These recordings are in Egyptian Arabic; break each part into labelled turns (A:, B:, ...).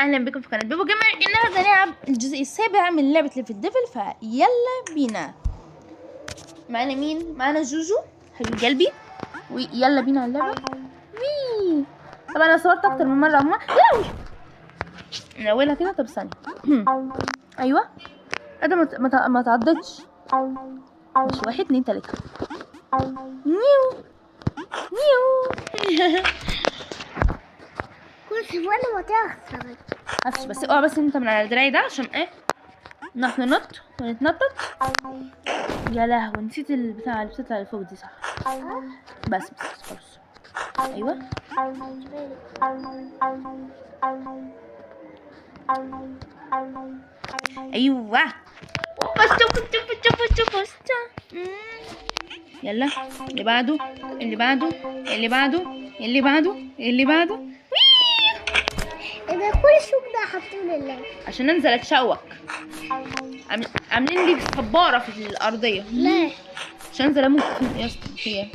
A: اهلا بكم في قناة بيبو جيمر. النهارده هنلعب الجزء السابع من لعبه Level Devil، فيلا بينا. معانا مين؟ معانا جوجو حبيب قلبي، ويلا بينا على اللعبة. وي طبعا انا صورت اكتر من مرة عموما. يلا من اولها كده. طب ثانية، ايوه ادم ما تعضتش. ماشي، 1 2 3. نيو نيو.
B: كنت وانا ما تخسر.
A: معرفش، بس اوعى بس انت من على دراعي ده عشان ايه نحن ننط ونتنطط. يا لهوي نسيت البتاع اللي بتطلع لفوق دي، صح؟ بس بس خلاص. ايوه ايوه، بس شوف شوف شوف شوف. يلا اللي بعده اللي بعده اللي بعده اللي بعده اللي بعده.
B: اذا كل شوك ده حاطين اللعب
A: عشان انزل اتشوك. عاملين لي صباره في الارضية.
B: لا
A: عشان انزل اموت يا اسطى. في ايه؟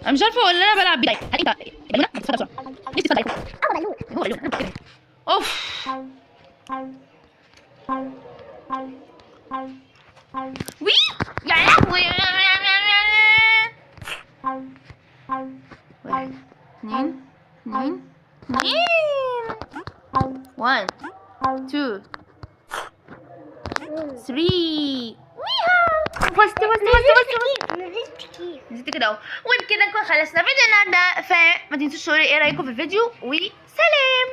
A: انا مش عارفه ولا انا بلعب بيه. اوف وي يا لهوي. 1 2 2 2 1 2 3. ويها فزت فزت فزت فزت.
B: نزلت كيف؟
A: نزلت كده اهو. وبكده نكون خلصنا فيديو النهارده، فما تنسوش تقولوا ايه رايكم في الفيديو، وسلام.